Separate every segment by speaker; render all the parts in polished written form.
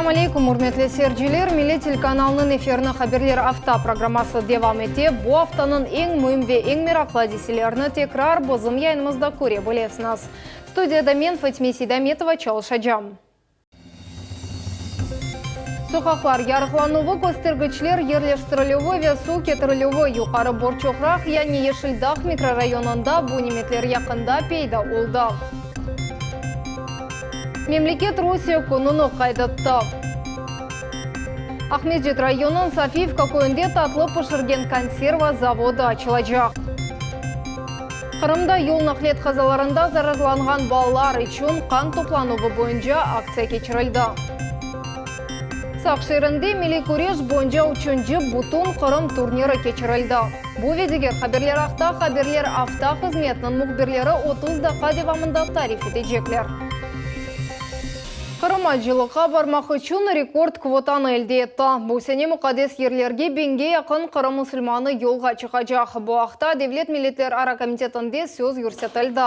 Speaker 1: Selâm aleykum, ürmetli seyirciler! Milli telekanalınıñ efirine Haberler afta programması devam ete. Bu aftanıñ eñ müim ve eñ meraqlı adiselerini tekrar bizim yayınımızda köre bilesiñiz. Studiyada men, Fatime Seydametova, çalışacağım. Soqaqlar yarıqlanuvı, köstergiçler yerleştirilüvi ve suv ketirilüvi Yuqarı Borçoqraq, yani Yeşil Dağ mikrorayonında bu nimetler yaqında peyda oldı. Memleket Rusiye kününi qayd etti. Aqmescit rayonınıñ Sofiyevka köyünde tatlı pişirgen konserva zavodı açılacaq. Qırımda yol naqliyat qazalarında zararlanğan balalar içün qan toplanuvı boyunca aktsiya keçirildi. Saq şeerinde milliy küreş boyunca üçünci Bütünqırım turniri keçirildi. Bu ve diger haberler aqta Haberler afta hızmetiniñ mühbirleri 30 daqqa devamında tarif etecekler. Qırım acılıqqa barmaq içün rekord kvotanı elde etti. Bu sene muqaddes yerlerge biñge yaqın Qırım musulmanı yolğa çıqacaq. Bu aqta Devlet milletlerara komitetinde söz yürsetildi.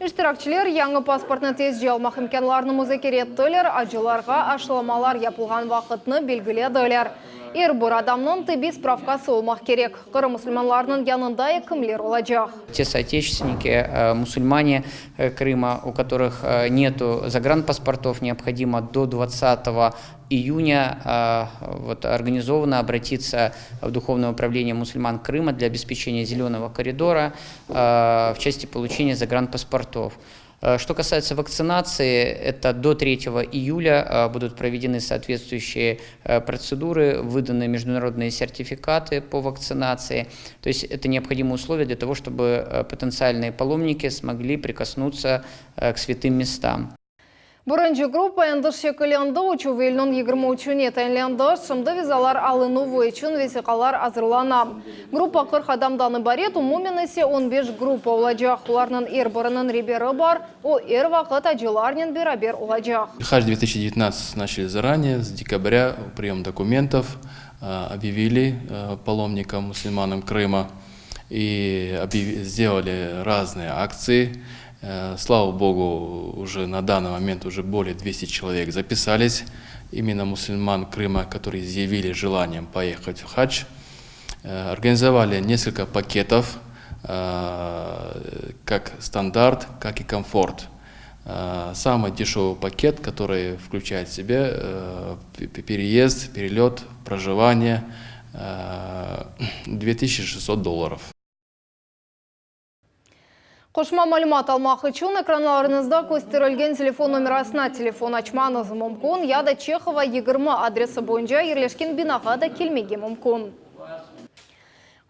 Speaker 1: İştirakçiler yañı pasportnı tezce almaq imkânlarını muzakere ettiler, acılarğa aşılamalar yapılğan vaqıtnı belgilediler. Er bir adamnıñ tibbiy spravkası olmaq kerek. Qırım musulmanlarınıñ yanında ekimler olacaq.
Speaker 2: Те соотечественники, мусульмане Крыма, у которых нету загранпаспортов, необходимо до двадцатого июня вот организованно обратиться в Духовное управление мусульман Крыма для обеспечения зеленого коридора в части получения загранпаспортов. Что касается вакцинации, это до 3 июля будут проведены соответствующие процедуры, выданы международные сертификаты по вакцинации. То есть это необходимые условия для того, чтобы потенциальные паломники смогли прикоснуться к святым местам.
Speaker 1: Birinci gruppa endi şekillendi, uçuv iyülniñ 23-üne tayinlendi. Şimdi vizalar alınuvı içün vesiqalar azırlana. Gruppa 40 adamdan ibaret, umumen ise on beş gruppa olacaq. Olarnıñ er biriniñ reberi bar, o, er vaqıt acılarnen beraber olacaq.
Speaker 3: Hac 2019 начали заранее, с декабря прием документов объявили паломникам, мусульманам Крыма и сделали разные акции. Слава Богу, уже на данный момент уже более 200 человек записались, именно мусульман Крыма, которые изъявили желание поехать в хадж. Организовали несколько пакетов, как стандарт, как и комфорт. Самый дешевый пакет, который включает в себе переезд, перелет, проживание, 2600 долларов.
Speaker 1: Qoşma malümat almaq içün ekranlarıñızda kösterilgen telefon nomerasına telefon açmañız mümkün ya da Çehova, 20 adresi boyunca yerleşken binağa da kelmege mümkün.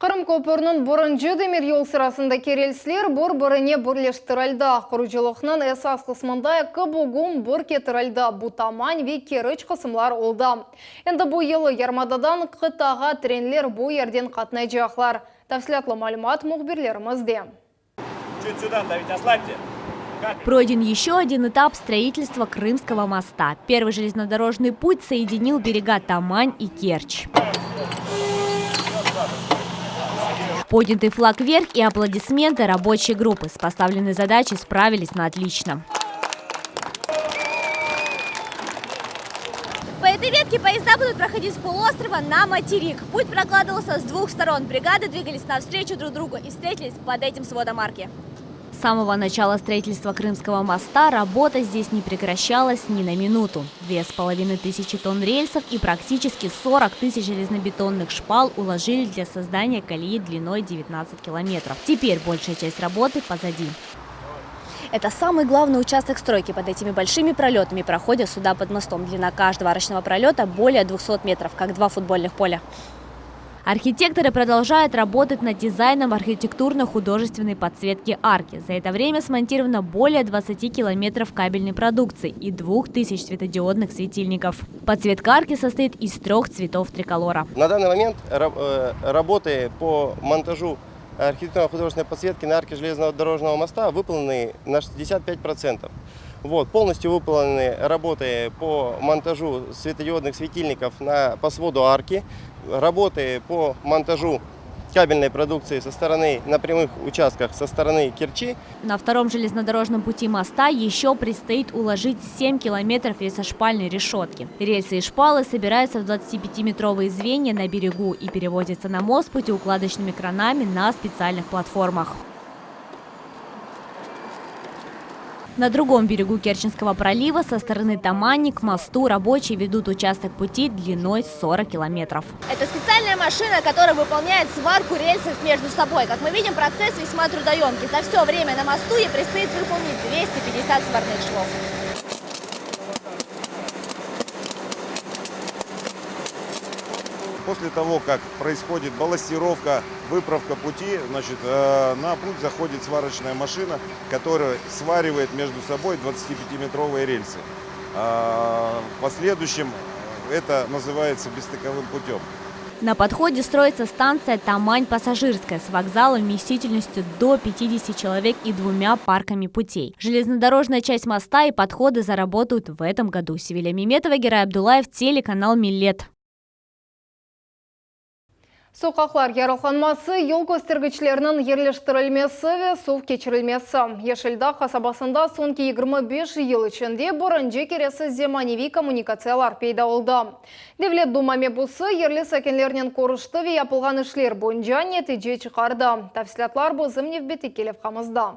Speaker 1: Qırım köpüriniñ birinci demiryol sırasındaki relsler bir-birine birleştirildi. Qurucılıqnıñ esas qısmında eki bugün bir ketirildi, bu Taman ve Keriç qısımlar oldı. Endi bu yılı yarımadadan qıtağa trenler bu yerden qatnaycaqlar. Tafsilâtlı malümat mühbirlerimizde.
Speaker 4: Пройден еще один этап строительства Крымского моста. Первый железнодорожный путь соединил берега Тамань и Керчь. Поднятый флаг вверх и аплодисменты рабочей группы. С поставленной задачей справились на отлично. По этой ветке поезда будут проходить с полуострова на материк. Путь прокладывался с двух сторон. Бригады двигались навстречу друг другу и встретились под этим сводом арки. С самого начала строительства Крымского моста работа здесь не прекращалась ни на минуту. 2500 тонн рельсов и практически 40 тысяч железнобетонных шпал уложили для создания колеи длиной 19 километров. Теперь большая часть работы позади. Это самый главный участок стройки. Под этими большими пролетами проходят суда под мостом. Длина каждого арочного пролета более 200 метров, как два футбольных поля. Архитекторы продолжают работать над дизайном архитектурно-художественной подсветки арки. За это время смонтировано более 20 километров кабельной продукции и 2000 светодиодных светильников. Подсветка арки состоит из трех цветов триколора.
Speaker 5: На данный момент работы по монтажу архитектурно-художественной подсветки на арке железнодорожного моста выполнены на 65%. Вот, полностью выполнены работы по монтажу светодиодных светильников по своду арки, работы по монтажу. Кабельной продукции со стороны, на прямых участках со стороны Керчи.
Speaker 4: На втором железнодорожном пути моста еще предстоит уложить 7 километров рельсошпальной решетки. Рельсы и шпалы собираются в 25-метровые звенья на берегу и перевозятся на мост путеукладочными кранами на специальных платформах. На другом берегу Керченского пролива со стороны Тамани к мосту рабочие ведут участок пути длиной 40 километров. Это специальная машина, которая выполняет сварку рельсов между собой. Как мы видим, процесс весьма трудоемкий. За все время на мосту ей предстоит выполнить 250 сварных швов.
Speaker 6: После того, как происходит балластировка, выправка пути, значит, э, на путь заходит сварочная машина, которая сваривает между собой 25-метровые рельсы. А, в последующем это называется бесстыковым путем.
Speaker 4: На подходе строится станция Тамань-Пассажирская с вокзалом вместительностью до 50 человек и двумя парками путей. Железнодорожная часть моста и подходы заработают в этом году. Севиля Меметова, Герай Абдулаев, телеканал Миллет.
Speaker 1: Soqaqlar yarıqlanması, yol köstergiçleriniñ yerleştirilmesi ve suv keçirilmesi. Yeşil Dağ qasabasında soñki 25 yıl içinde birinci keresi zemaneviy kommunikatsiyalar peyda oldı. Devlet Duma mebusı yerli sakinlernen körüşti ve yapılğan işler boyunca netice çıqardı. Tafsilâtlar bizim nevbetteki levhamızda.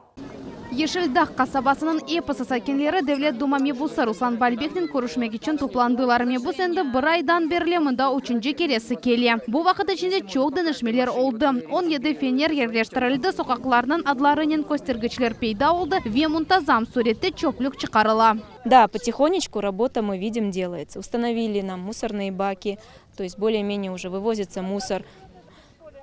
Speaker 7: Yeşil Dağ qasabasınıñ episi sakinleri Devlet Duma mebusı Ruslan Balbeknen körüşmek içün toplandılar. Mebus endi bir aydan berli mında üçünci keresi kele. Bu vaqıt içinde çoq deñişmeler oldı, 17 fener yerleştirildi, soqaqlarnıñ adlarınen köstergiçler peyda oldı ve muntazam sürette çöplük çıqarıla.
Speaker 8: Да, потихонечку работа, мы видим, делается. Установили нам мусорные баки, то есть более-менее уже вывозится мусор.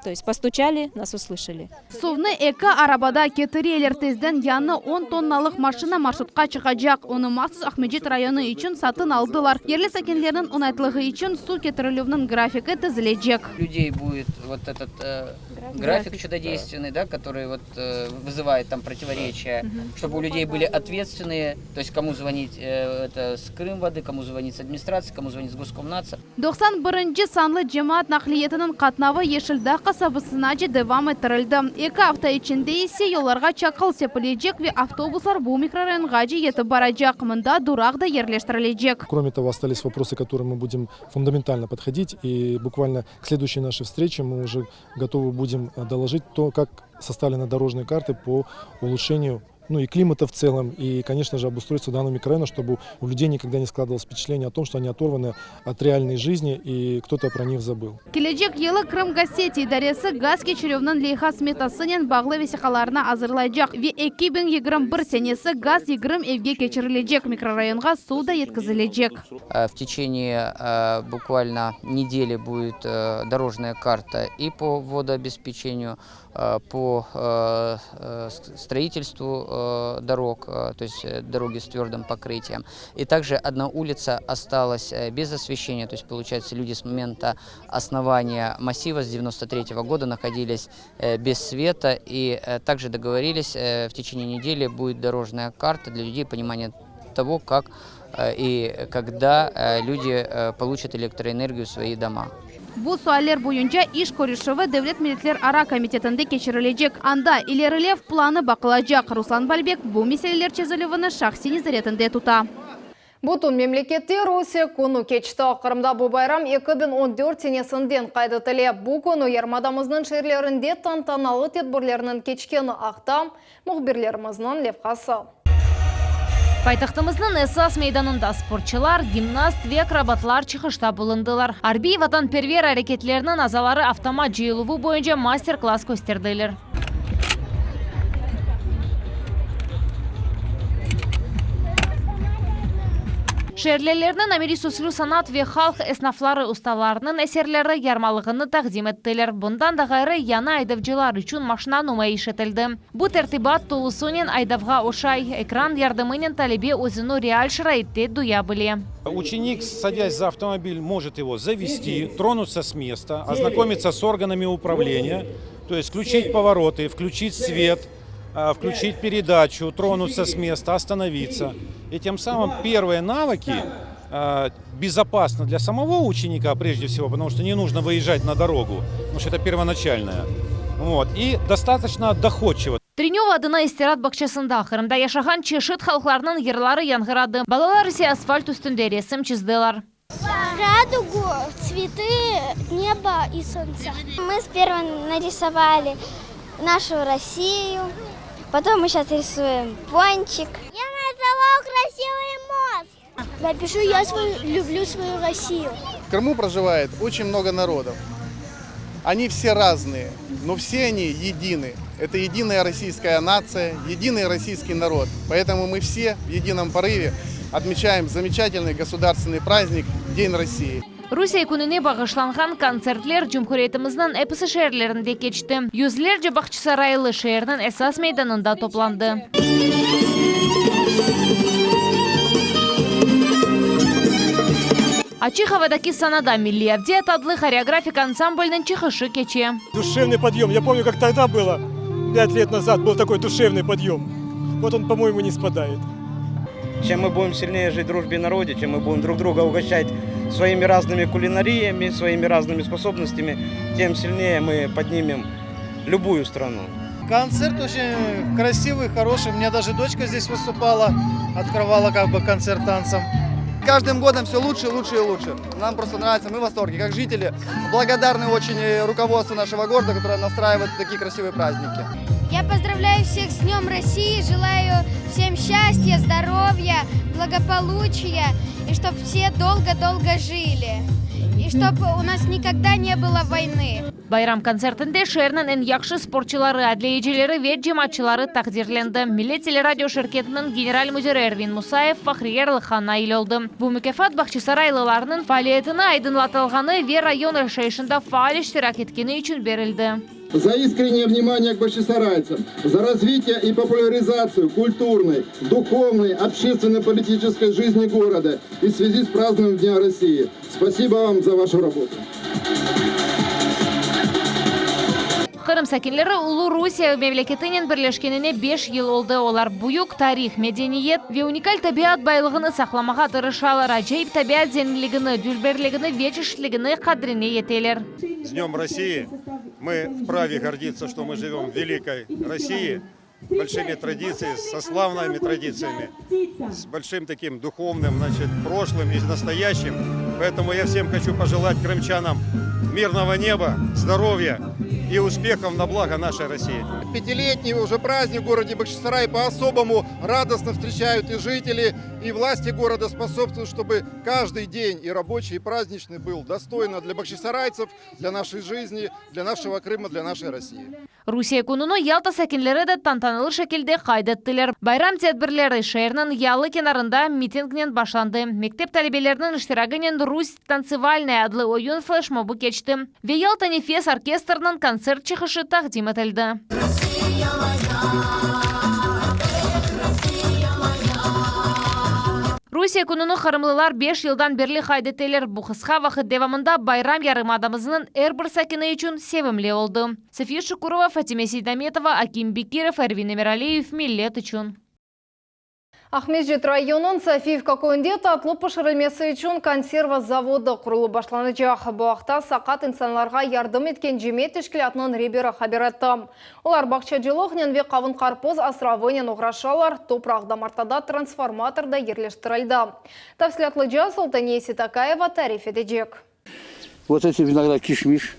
Speaker 8: То есть постучали, нас услышали.
Speaker 7: Suvnı eki arabada ketireler. Tezden yañı on tonnalıq maşina marşrutqa çıqacaq. Onı mahsus Aqmescit rayonı içün satın aldılar. Yerli sakinlerniñ oñaytlığı içün suv ketirilüvniñ grafiki tizilecek.
Speaker 2: Людей будет вот этот э, график чудодейственный, да, который вот э, вызывает там противоречия, чтобы у людей были ответственные, то есть кому звонить э, это с Крым воды, кому звонить с администрации, кому звонить с Госкомнаца.
Speaker 7: 91 sanlı cemaat naqliyetiniñ qatnavı Yeşil Dağ qasabasınace devam ettirildi. Eki afta içinde ise yollarğa çaqıl sepilecek ve avtobuslar bu mikrorayonğace yetip baracaq. Mında duraq da yerleştirilecek.
Speaker 9: Кроме того, остались вопросы, к которым мы будем фундаментально подходить. И буквально к следующей нашей встрече мы уже готовы будем э, доложить то, как составлены дорожные карты по улучшению ну и климата в целом, и, конечно же, обустройству данного микрорайона, чтобы у людей никогда не складывалось впечатление о том, что они оторваны от реальной жизни и кто-то про них забыл.
Speaker 7: Kelecek yılı Krımgazseti idaresi gaz keçirüvniñ leyha smetasınen bağlı vesiqalarnı azırlaycaq ve 2021 senesi gaz 20 evge keçirilecek, mikrorayonğa suv da yetkizilecek.
Speaker 2: Э, В течение э, буквально недели будет э, дорожная карта и по водообеспечению, э, по э, э, строительству э, дорог, э, то есть э, дороги с твердым покрытием. И также одна улица осталась э, без освещения, то есть получается люди с момента основания массива с 93 года находились э, без света. И э, также договорились, э, в течение недели будет дорожная карта для людей, понимание того, как э, и когда э, люди э, получат электроэнергию в свои дома.
Speaker 7: Bu sualler boyunca iş körüşüvi Devlet milletlerara komitetinde keçirilecek. Anda ilerilev planı baqılacaq. Ruslan Balbek bu meseleler çezilüvini şahsiy nezaretinde tuta.
Speaker 1: Bütün memlekette Rusiye künü keçti. Qırımda bu bayram 2014 senesinden qayd etile. Bu künü yarımadamıznıñ şeerlerinde tantanalı tedbirlerniñ keçkeni aqta mühbirlerimizniñ levhası.
Speaker 10: Paytahtımıznıñ esas meydanında sportçılar, gimnast ve akrobatlar çıqışta bulundılar. Arbiy vatanperver areketleriniñ azaları avtomat cıyıluvı boyunca master-klass kösterdiler. Şeerlilerniñ ameliy süslü sanat ve halq esnafları ustalarınıñ eserleri yarmalığını taqdim ettiler. Bundan da ğayrı, yañı aydavcılar içün maşna numayış etildi. Bu tertibat tolusınen aydavğa oşay, ekran yardımınen talebe özüni real şaraitte duya bile.
Speaker 11: Ученик, садясь за автомобиль, может его завести, тронуться с места, ознакомиться с органами управления, то есть включить повороты, включить свет, а, включить передачу, тронуться с места, остановиться. И тем самым первые навыки. Безопасно для самого ученика, прежде всего, потому что не нужно выезжать на дорогу, потому что это первоначальное. Вот. И достаточно доходчиво.
Speaker 10: Trenöva adına istiraat bağçasında Qırımda yaşağan çeşit halqlarnıñ yırları yañğıradı, balalar ise asfalt üstünde resim çizdiler.
Speaker 12: Радугу, цветы, небо и солнце. Мы сперва нарисовали нашу Россию, потом мы сейчас рисуем пончик. Я нарисовал красивый мост. Напишу, я свою, люблю свою Россию.
Speaker 13: В Крыму проживает очень много народов. Они все разные, но все они едины. Это единая российская нация, единый российский народ. Поэтому мы все в едином порыве отмечаем замечательный государственный праздник День России.
Speaker 10: Rusiye kününe bağışlanğan kontsertler cumhuriyetimizniñ episi şeerlerinde keçti. Yüzlerce bağçasaraylı şeerniñ esas meydanında toplandı. Açıq avadaki sanada Milliy avdet adlı horeografik ansamblniñ çıqışı keçe.
Speaker 14: Душевный подъем. Я помню, как тогда было, пять лет назад, был такой душевный подъем. Вот он, по-моему, не спадает.
Speaker 15: Чем мы будем сильнее жить в дружбе и народе, чем мы будем друг друга угощать своими разными кулинариями, своими разными способностями, тем сильнее мы поднимем любую страну.
Speaker 16: Концерт очень красивый, хороший. У меня даже дочка здесь выступала, открывала как бы концерт танцем.
Speaker 17: Каждым годом все лучше, лучше и лучше. Нам просто нравится, мы в восторге. Как жители, благодарны очень руководству нашего города, которое настраивает такие красивые праздники.
Speaker 12: Я поздравляю всех с Днем России, желаю всем счастья, здоровья, благополучия и чтобы все долго-долго жили. И чтобы у нас никогда не было войны.
Speaker 10: Bayram kontsertinde şeerniñ eñ yahşı sportçıları, adliyecileri ve cemaatçıları taqdirlendi. Millet teleradio şirketiniñ general müdiri Ervin Musayev fahriy yarlıqqa nail oldı. Bu mukâfat bağçasaraylılarnıñ faaliyetini aydınlatılğanı ve rayon yaşayışında faal iştirak etkeni içün berildi.
Speaker 18: За искреннее внимание к бахчисарайцам, за развитие и популяризацию культурной, духовной, общественно-политической жизни города и в связи с празднованием Дня России. Спасибо вам за вашу работу.
Speaker 10: Qırım sakinleri ulu Rusiye memleketinen birleşkenine beş yıl oldı. Olar büyük tarih, medeniyet ve unikal tabiat baylığını saqlamağa tırışalar, acayip tabiat zenginligini, dülberligini ve çeşitligini qadrine yeteler.
Speaker 19: С Днем России! Мы вправе гордиться, что мы живем в великой России, большими традициями, со славными традициями, с большим таким духовным, значит, прошлым и настоящим. Поэтому я всем хочу пожелать крымчанам мирного неба, здоровья и успехов на благо нашей России.
Speaker 18: Пятилетний уже праздник в городе Бахчисарай по-особому радостно встречают и жители, и власти города способствуют, чтобы каждый день и рабочий, и праздничный был достойно для бахчисарайцев, для нашей жизни, для нашего Крыма, для нашей России.
Speaker 10: Rusiye kününi Yalta sakinleri de tantanalı şekilde qayd ettiler. Bayram tedbirleri şeerniñ yalı kenarında mitingnen başlandı. Mektep talebeleriniñ iştiraginen Rus tantsevalnaya adlı oyun fleşmobı keçti ve Yalta nefes orkestriniñ kontsert çıqışı taqdim etildi. Rusiye kününi qırımlılar beş yıldan berli qayd eteler. Bu qısqa vaqıt devamında bayram yarımadamıznıñ er bir sakini içün sevimli oldı. Safiye Şukurova, Fatime Seydametova, Akim Bekirov, Ervin Emiraliyev, Millet içün.
Speaker 1: Aqmescit rayonınıñ Sofiyevka köyünde tatlı pişirilmesi içün konserva zavodı qurulıp başlanacaq. Bu aqta saqat insanlarğa yardım etken cemiyet teşkilâtınıñ reberi haber etti. Olar bağçacılıqnen ve qavun-qarpız asravınen oğraşalar, topraq damartada transformator da yerleştirildi. Tafsilâtlıca Sultaniye Seytakayeva tarif etecek.
Speaker 20: Вот эти виноград кишмиш,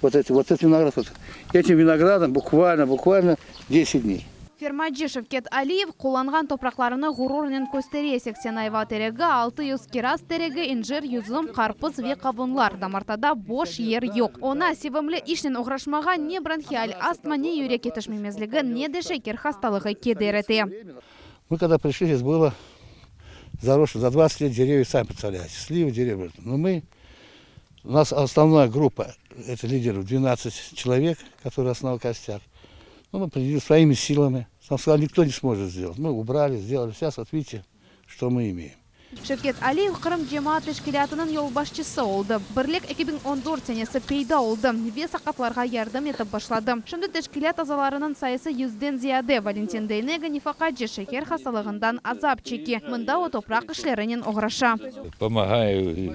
Speaker 20: вот эти, вот этот виноград, вот. Этим виноградом буквально, буквально 10 дней.
Speaker 7: Fermacı Şevket Aliyev qullanğan topraqlarını ğururnen köstere, 80 ayva teregi, 600 kiraz teregi, incir, yüzüm, qarpız ve qavunlar. Damartada boş yer yoq. Oña sevimli işnen oğraşmağa ne bronhial astma, ne yürek yetişmemezligi, ne de şeker hastalığı keder ete.
Speaker 20: Мы когда пришли, здесь было заросшее за 20 лет деревья, сами представляете, сливы, деревья. Но мы, у нас основная группа, это лидеров, 12 человек, которые основной костяк. Ну, мы пришли своими силами. Нам сказали, никто не сможет сделать. Мы убрали, сделали. Сейчас вот видите, что мы имеем.
Speaker 7: Şevket Aliyev Qırım cemaat teşkilâtınıñ yolbaşçısı oldı. Birlik 2014 senesi peyda oldı ve saqatlarğa yardım etip başladı. Şimdi teşkilât azalarınıñ sayısı yüzden ziyade. Valentin Deynega nefaqacı, şeker hastalığından azap çeke. Mında o topraq işlerinen oğraşa.
Speaker 21: Pomogаю,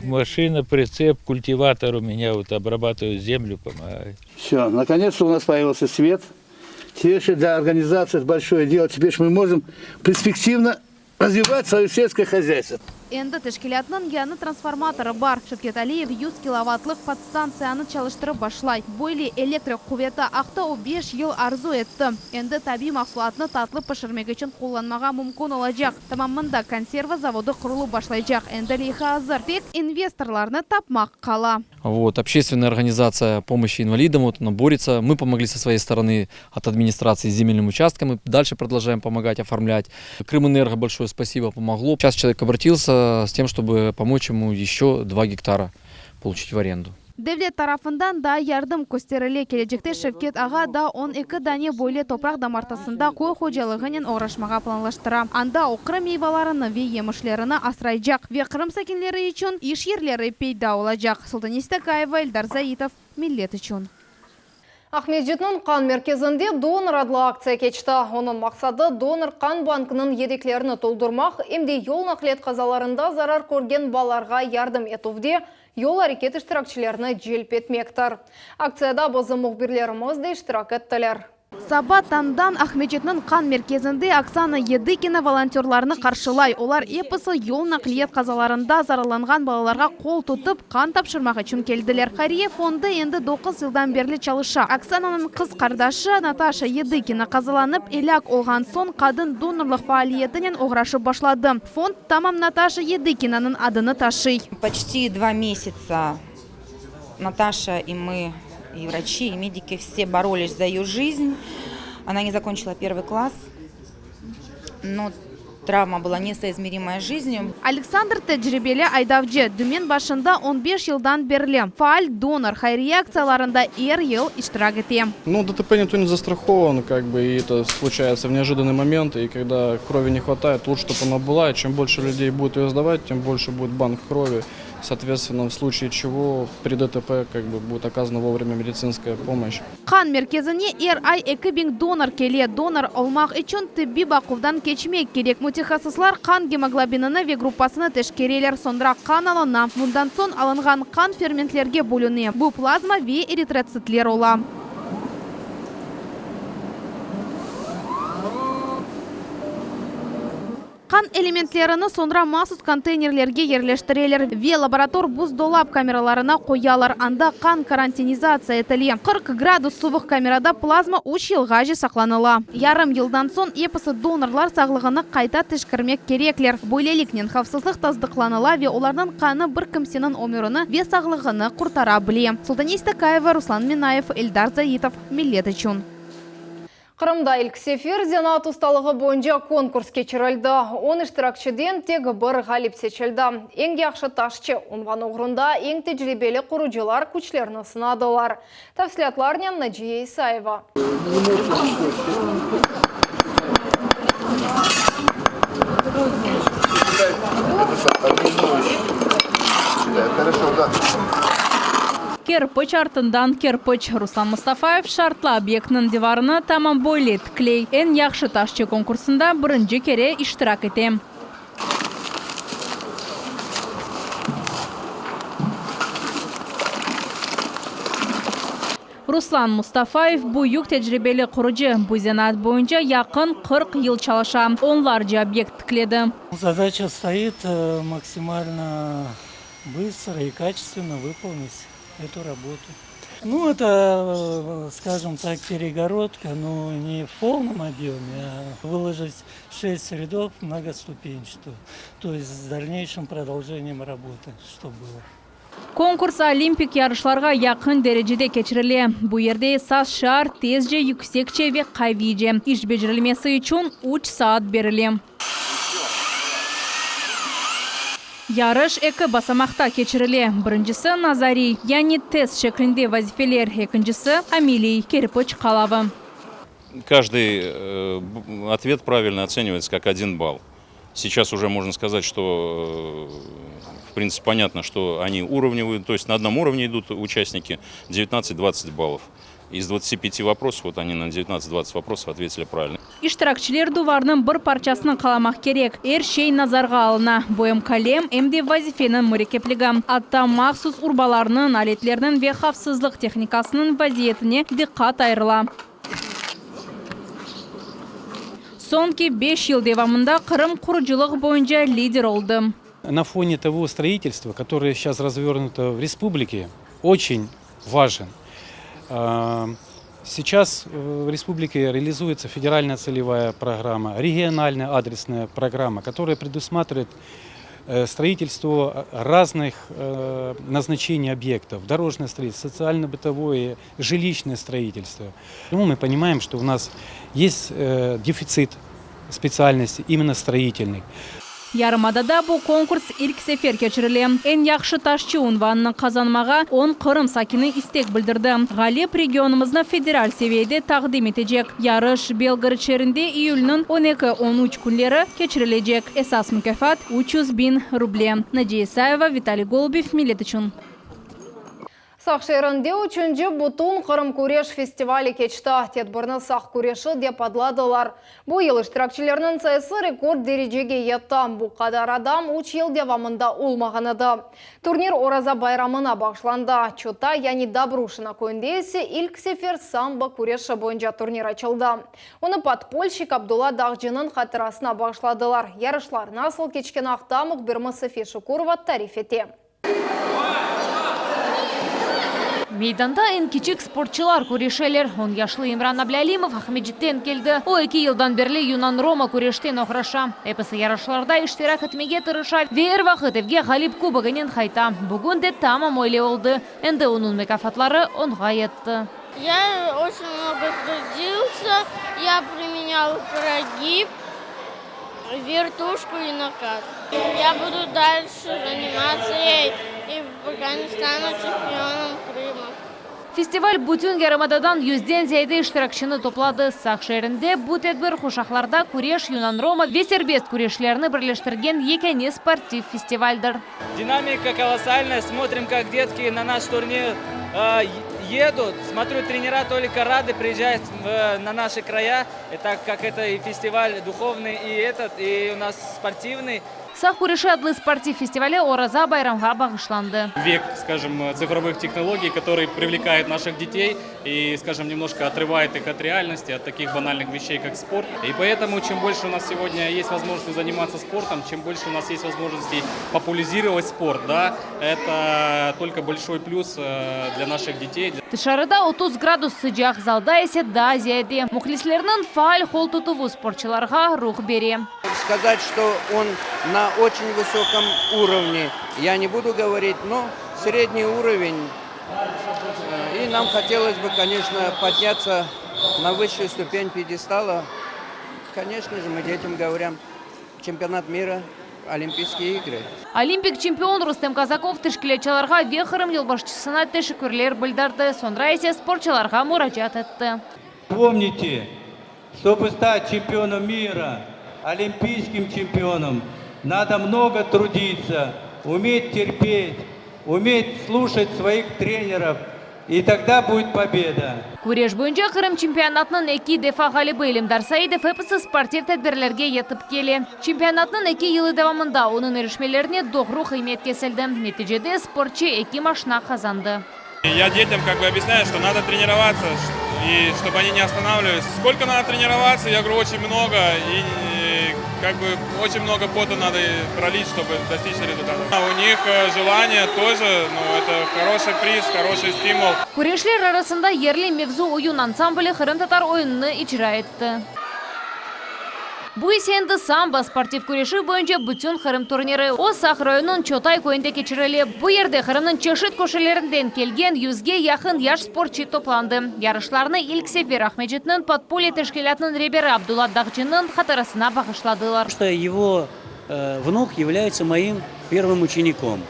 Speaker 21: maşina, pritsep, kultivator u menya, vot obrabatıvayu zemlю, pomogаю.
Speaker 20: Всё, наконец-то у нас появился свет. Теперь же для организации это большое дело. Теперь же мы можем перспективно развивать свое сельское хозяйство.
Speaker 7: Endi teşkilâtnıñ yañı transformatorı bar. Şevket Aliyev 100 kilovattlıq podstantsiyanı çalıştırıp başlay. Böyle elektrik quveti aqta o beş yıl arzu etti. Endi tabiiy mahsulatnı tatlı pişirmek içün qullanmağa mümkün olacaq. Tamam mında konserva zavodı qurulıp başlaycaq. Endi leyha azır, tek investorlarnı tapmaq qala.
Speaker 22: Vot, общественная организация помощи инвалидам, вот она борется. Мы помогли со своей стороны от администрации земельным участкам и дальше продолжаем помогать, оформлять. Крымэнерго большое спасибо, помогло. Сейчас человек обратился с тем, чтобы помочь ему еще 2 гектара получить в аренду.
Speaker 7: Devlet tarafından da yardım kösterile. Kelecekte Şevket ağa daa 12 dane böyle topraq damartasında köy hocalığınen oğraşmağa planlaştıra. Anda o Qırım meyvalarını ve yemişlerini asraycaq ve Qırım sakinleri içün iş yerleri peyda olacaq. Sultane Stakayeva, Eldar Zaitov, Millet içün.
Speaker 1: Aqmescitniñ qan merkezinde Donor adlı aktsiya keçti. Onıñ maqsadı, donor qan bankınıñ yedeklerini toldurmaq, em de yol naqliyat qazalarında zarar körgen balalarğa yardım etüvde yol areket iştirakçilerini celp etmektir. Aktsiyada bizim mühbirlerimiz de iştirak ettiler.
Speaker 7: Saba tañdan Aqmescitniñ qan merkezinde Oksana Yedıkina volontörlarnı qarşılay. Olar episi yol naqliyat qazalarında zararlanğan balalarğa qol tutıp, qan tapşırmaq içün keldiler. Hayriye fondı endi doquz yıldan berli çalışa. Oksananıñ qız qardaşı Nataşa Yedıkina qazalanıp elâk olğan soñ, qadın donorlıq faaliyetinen oğraşıp başladı. Fond tamam Nataşa Yedıkinanıñ adını taşıy.
Speaker 23: Почти dva месяца Наташа и мы, и врачи, и медики все боролись за ее жизнь. Она не закончила первый класс, но травма была несоизмеримая с жизнью.
Speaker 7: Aleksandr tecribeli aydavcı, dümen başında on beş yıldan berli faal donor, hayriye aktsiyalarında er yıl iştirak ete.
Speaker 24: Ну, ДТП никто не застрахован, как бы, и это случается в неожиданный момент, и когда крови не хватает, лучше, чтобы она была, и чем больше людей будет ее сдавать, тем больше будет банк крови. Соответственно, в случае чего при ДТП как бы будет оказана вовремя медицинская помощь.
Speaker 7: Qan merkezine er ay 2000 donor kele. Donor olmaq içün tibbiy baquvdan keçmek kerek. Mütehassıslar qan gemoglobinini ve gruppasını teşkereler, soñra qan alına. Bundan soñ alınğan qan fermentlerge bölüne, bu plazma ve eritrotsitler ola. Qan elementlerini soñra mahsus konteynerlerge yerleştireler ve laborator buzdolap kameralarına qoyalar, anda qan karantinizatsiya etile. 40 gradus suvuq kamerada plazma üç yılğace saqlanıla. Yarım yıldan soñ episi donorlar sağlığını qayta teşkermek kerekler. Böyleliknen, havfsızlıq tasdıqlanıla ve olarnıñ qanı bir kimseniñ ömürini ve sağlığını qurtara bile. Sultane İstakayeva, Ruslan Minayev, Eldar Zaitov, Millet içün.
Speaker 1: Qırımda ilk sefer zenaat ustalığı boyunca konkurs keçirildi. On iştirakçiden tek bir ğalip seçildi. Eñ yahşı taşçı unvanı oğrunda eñ tecribeli qurucılar küçlerini sınadılar. Tafsilâtlarnen Naciye İsayeva.
Speaker 10: Kerpiç artından kerpiç. Ruslan Mustafayev şartlı obyektniñ divarını tamam böyle tikley. Eñ yahşı taşçı konkursında birinci kere iştirak ete. Ruslan Mustafayev büyük tecribeli qurucı, bu zenaat boyunca yaqın 40 yıl çalışa, onlarca obyekt tikledi.
Speaker 25: Zadaça stoit maksimalno bıstro i kaçestvенно vıpolnit etu rabotu. Nu, eto, skajem tak, peregorодka, no ne v polnom obъеме, a vıložit şest rядов mnogostupenчатую, to est s dalneyşim prodoljeniyem raboты, çtob bylo.
Speaker 10: Konkurs olimpik yarışlarğa yaqın derecede keçirile. Bu yerde esas şiar, tezce, yüksekçe ve qaviyce. İş becerilmesi içün üç saat berile. Yarış eki basamaqta keçirile, birincisi, nazariy, yani test şeklinde vazifeler, ekincisi, ameliy, kerpiç qalavı.
Speaker 26: Каждый ответ правильно оценивается как один балл.
Speaker 3: Сейчас уже можно сказать, что в принципе понятно, что они уровневые, то есть на одном уровне идут участники, 19-20 баллов. Из 25 вопросов, вот они на 19-20 вопросов ответили правильно.
Speaker 4: İştirakçiler duvarnıñ bir parçasını qalamaq kerek. Er şey nazarğa alına, bu em qalem, em de vazifeniñ mürekkepligi. Atta mahsus urbalarnıñ, aletlerniñ ve havfsızlıq tehnikasınıñ vaziyetine diqqat ayırıla. Soñki beş yıl devamında Qırım qurucılıq boyunca lider oldı.
Speaker 5: На фоне того строительства, которое сейчас развернуто в республике, очень важен. Сейчас в республике реализуется федеральная целевая программа, региональная адресная программа, которая предусматривает строительство разных назначений объектов, дорожное строительство, социально-бытовое, жилищное строительство. Ну, мы понимаем, что у нас есть дефицит специальностей именно строительных.
Speaker 4: Yarımadada bu konkurs ilk sefer keçirile. Eñ yahşı taşçı unvanını qazanmağa on Qırım sakini istek bildirdi. Ğalip regionımıznı federal seviyede taqdim etecek. Yarış Belgorod şeerinde iyülniñ on eki, on üç künleri keçirilecek. Esas mukâfat, 300 biñ ruble. Naciye İsayeva, Vitaliy Golubev, Millet içün.
Speaker 1: Saq şeerinde üçünci Bütün Qırım küreş festivali keçti. Tedbirni Saq küreşi dep adladılar. Bu yıl iştirakçilerniñ sayısı rekord derecege yetti. Bu qadar adam üç yıl devamında olmağan edi. Turnir Oraza bayramına bağışlandı. Çotay, yani Dobruşino köyünde ise ilk sefer sambo küreşi boyunca turnir açıldı. Onı podpolşik Abdulla Dağcınıñ hatırasına bağışladılar. Yarışlar nasıl keçkeni aqta mühbirimiz Safiye Şukurova tarif ete.
Speaker 10: Meydanda eñ kiçik sportçılar küreşeler. 10 yaşlı İmran Ablâlimov Aqmescitten keldi. O, eki yıldan berli yunan-roma küreşten oğraşa. Episi yarışlarda iştirak etmege tırışa ve er vaqıt evge ğalip kubogınen qayta. Bugün de tamam öyle oldı. Endi onıñ mukâfatları onğa yetti.
Speaker 6: Я очень много трудился, я применял прогиб, вертушку и накат. Я буду дальше заниматься ей, и пока не стану чемпионом Крыма.
Speaker 10: Festival bütün yarımadadan yüzden ziyade iştirakçini topladı. Saq şeerinde bu tedbir quşaqlarda küreş, yunan-roma ve serbest küreşlerini birleştirgen yekâne sportiv festivaldir.
Speaker 8: Динамика колоссальная. Смотрим, как детки на наш турнир э, едут. Смотрю, тренера только рады приезжать в- на наши края, и так как это и фестиваль духовный, и этот, и у нас спортивный.
Speaker 10: Saq küreşi adlı sportiv festivali Oraza bayramğa bağışlandı.
Speaker 26: Век, скажем, цифровых технологий, который привлекает наших детей и, скажем, немножко отрывает их от реальности, от таких банальных вещей, как спорт. И поэтому, чем больше у нас сегодня есть возможности заниматься спортом, чем больше у нас есть возможностей популяризировать спорт, да, это только большой плюс э, для наших детей.
Speaker 10: Tışarıda 30 gradus sıcaq, zalda ise daa ziyade. Mühlislerniñ faal qol tutuvı sportçılarğa ruh bere.
Speaker 27: Сказать, что он на очень высоком уровне, я не буду говорить, но средний уровень. Э, И нам хотелось бы, конечно, подняться на высшую ступень пьедестала. Конечно же, мы детям говорим, чемпионат мира, Олимпийские игры.
Speaker 10: Olimpik çempion Rustem Kazakov teşkilâtçılarğa ve Qırım yolbaşçısına teşekkürler bildirdi. Soñra ise sportçılarğa muracaat etti.
Speaker 28: Помните, чтобы стать чемпионом мира, олимпийским чемпионом, надо много трудиться, уметь терпеть, уметь слушать своих тренеров, и тогда будет победа.
Speaker 10: Küreş boyunca Qırım çempionatınıñ eki defa ğalibi Elimdar Saidov episi sportiv tedbirlerge yetip kele. Çempionatnıñ eki yılı devamında onıñ irişmelerine doğru qıymet kesildi. Neticede sportçı eki maşina qazandı.
Speaker 29: Я детям как бы объясняю, что надо тренироваться, и чтобы они не останавливались. Сколько надо тренироваться, я говорю, очень много, и и как бы очень много пота надо пролить, чтобы достичь результата. А у них э, желание тоже, ну, это хороший приз, хороший стимул.
Speaker 10: Küreşler arasında yerli mevzu oyun ansambli qırımtatar oyunını icra etti. Bu ise endi sambo sportiv küreşi boyunca bütün Qırım turniri. O Saq rayonınıñ Çotay köyünde keçirile. Bu yerde Qırımnıñ çeşit köşelerinden kelgen yüzge yaqın yaş sportçı toplandı. Yarışlarnı ilk sefer Aqmescitniñ podpolye teşkilâtınıñ reberi Abdulla Dağcınıñ hatırasına bağışladılar.
Speaker 30: Что его э, внук является моим первым учеником.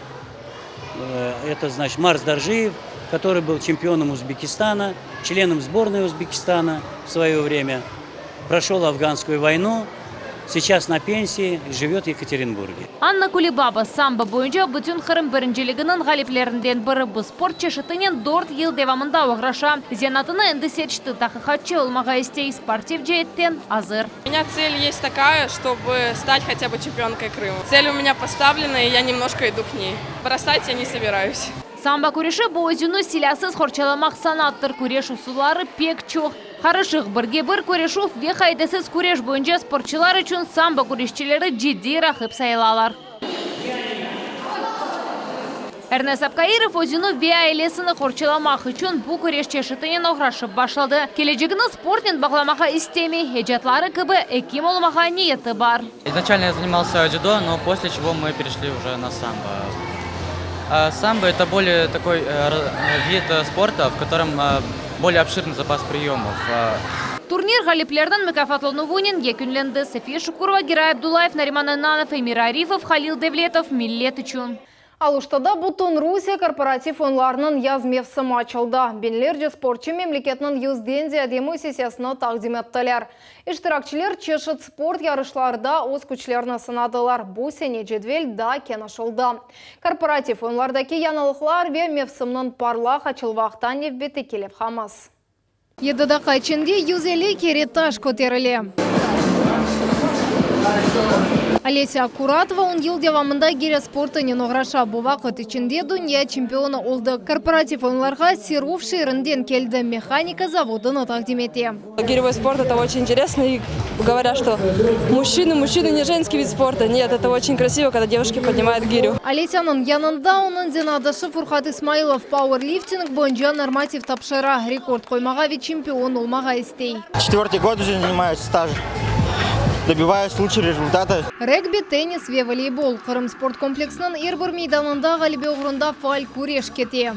Speaker 30: Э, Это значит Марс Доржиев, который был чемпионом Узбекистана, членом сборной Узбекистана в свое время, прошел афганскую войну. Сейчас на пенсии, живет в Екатеринбурге.
Speaker 10: Anna Kulibaba, sambo boyunca Bütünqırım birinciliginiñ ğaliplerinden biri, bu sport çeşitinen dört yıl devamında oğraşa. Zenaatını endi seçti, taqiqatçı olmağa istey, sportiv ceetten azır.
Speaker 2: У меня цель есть такая, чтобы стать хотя бы чемпионкой Крыма. Цель у меня поставлена, и я немножко иду к ней. Бросать я не собираюсь.
Speaker 10: Sambo küreşi, bu özüni silâsız qorçalamaq sanattır. Küreş usulları pek çoq. Qarışıq, birge bir küreşüv ve qaidesiz küreş boyunca sportçılar içün sambo küreşçileri ciddiy raqip sayılalar. Ernes Abkairov özüni ve ailesini qorçalamaq içün bu küreş çeşitinen oğraşıp başladı. Kelecegini sportnen bağlamağa istemey, ecdatları kibi ekim olmağa niyeti bar.
Speaker 9: Изначально я занимался дзюдо, но после чего мы перешли уже на самбо. Самбо это более такой вид спорта, в котором более обширный запас приемов.
Speaker 10: Turnir ğaliplerniñ mukâfatlanuvınen yekünlendi. Safiye Şukurova, Giray Abdullayev, Nariman Ennanov, Emir Arifov, Halil Devletov, Millet içün.
Speaker 1: Aluştada bütün Rusiye korporativ oyunlarınıñ yaz mevsimi açıldı. Biñlerce sportçı memleketniñ yüzden ziyade müessisesini taqdim ettiler. İştirakçiler çeşit sport yarışlarda öz küçlerini sınadılar. Bu sene cedvel daa keniş oldı. Korporativ oyunlardaki yañılıqlar ve mevsimniñ parlaq açıluvı aqta nevbetteki levhamız. Yedi daqqa içinde 150 kere taş köterile. Olesâ Akuratova on yıl devamında girya sportınen oğraşa. Bu vaqıt içinde dünya çempionı oldı. Korporativ oyunlarğa Serov şeerinden keldi, mehanika zavodını taqdim ete.
Speaker 2: Гиревой спорт это очень интересно и говорят, что мужчины, мужчины не женский вид спорта. Нет, это очень красиво, когда девушки поднимают гирю.
Speaker 1: Olesânıñ yanında onıñ zenaatdaşı Furhat İsmailov pauerlifting boyunca normativ tapşıra, rekord qoymağa ve çempion olmağa istey.
Speaker 11: Четвертый год уже занимаюсь стаж. Добиваюсь лучшего результата.
Speaker 1: Regbi, tennis ve voleybol, Qırım sport kompleksiniñ er bir meydanında ğalebe oğrunda faal küreş kete.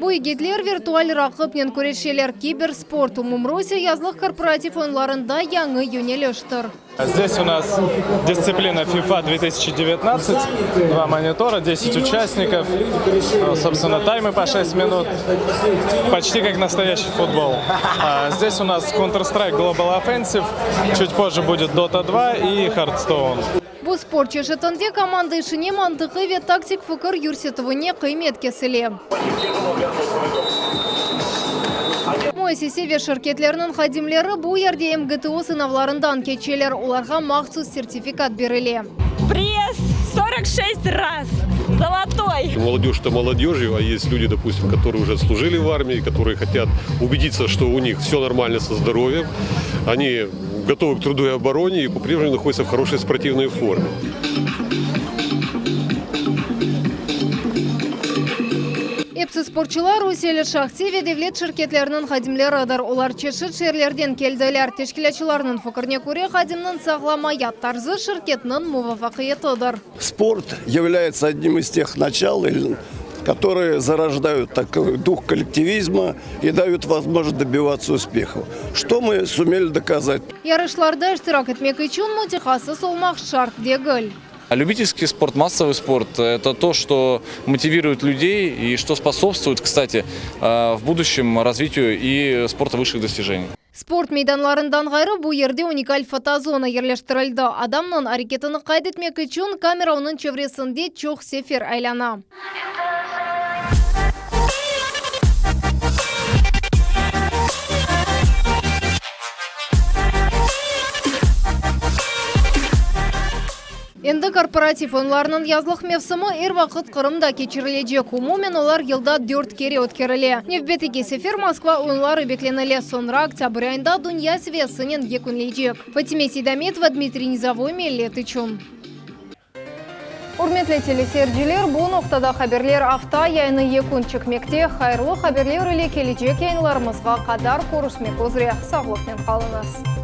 Speaker 1: Bu yigitler virtual raqipnen küreşeler. Kibersport, umumrusiye yazlıq korporativ oyunlarında yañı yöneliştir.
Speaker 12: Здесь у нас дисциплина FIFA 2019, два монитора, 10 участников, собственно, таймы по 6 минут, почти как настоящий футбол. Здесь у нас Counter-Strike Global Offensive, чуть позже будет Dota 2 и Hearthstone.
Speaker 1: Bu sport çeşitinde komanda işine mantıqiy ve taktik fikir yürsetüvine qıymet kesile. Müessise ve şirketlerniñ hadimleri bu yerde MGTO sınavlarından keçeler, olarğa mahsus sertifikat berile.
Speaker 13: Press 46 raz! Zolotoy!
Speaker 14: Молодежь-то молодежью, а есть люди, допустим, которые уже служили в армии, которые хотят убедиться, что у них все нормально со здоровьем. Они готовы к труду и обороне и по-прежнему находятся в хорошей спортивной форме.
Speaker 1: Episi sportçılar rusiyeli şahsiy ve devlet şirketleriniñ hadimleridir. Olar çeşit şeerlerden keldiler. Teşkilâtçılarnıñ fikrine köre, hadimniñ sağlam ayat tarzı şirketniñ muvafaqiyetidir.
Speaker 15: Sport является одним из тех начал, которые зарождают такой дух коллективизма и дают возможность добиваться успехов. Что мы сумели доказать?
Speaker 1: Yarışlarda iştirak etmek içün mütehassıs olmaq şart degil.
Speaker 16: Любительский спорт, массовый спорт – это то, что мотивирует людей и что способствует, кстати, в будущем развитию и спорта высших достижений.
Speaker 1: Sport meydanlarından ğayrı bu yerde unikal fotozona yerleştirildi. Adamnıñ areketini qayd etmek içün kamera onıñ çevresinde çoq sefer aylana. Endi korporativ oyunlarınıñ yazlıq mevsimi er vaqıt Qırımda keçirilecek. Umumen olar yılda dört kere ötkerile. Nevbetteki sefer Moskva oyunları beklenile, soñra oktâbr ayında dünya seviyesinen yekünleycek. Fatime Seydametova, Dmitriy Nizovoy, Millet içün. Ürmetli teleseyirciler, bu noqtada Haberler afta yayını yekün çekmekte. Hayırlı haberler ile kelecek yayınlarımızğa qadar körüşmek üzre. Sağlıqnen qalıñız.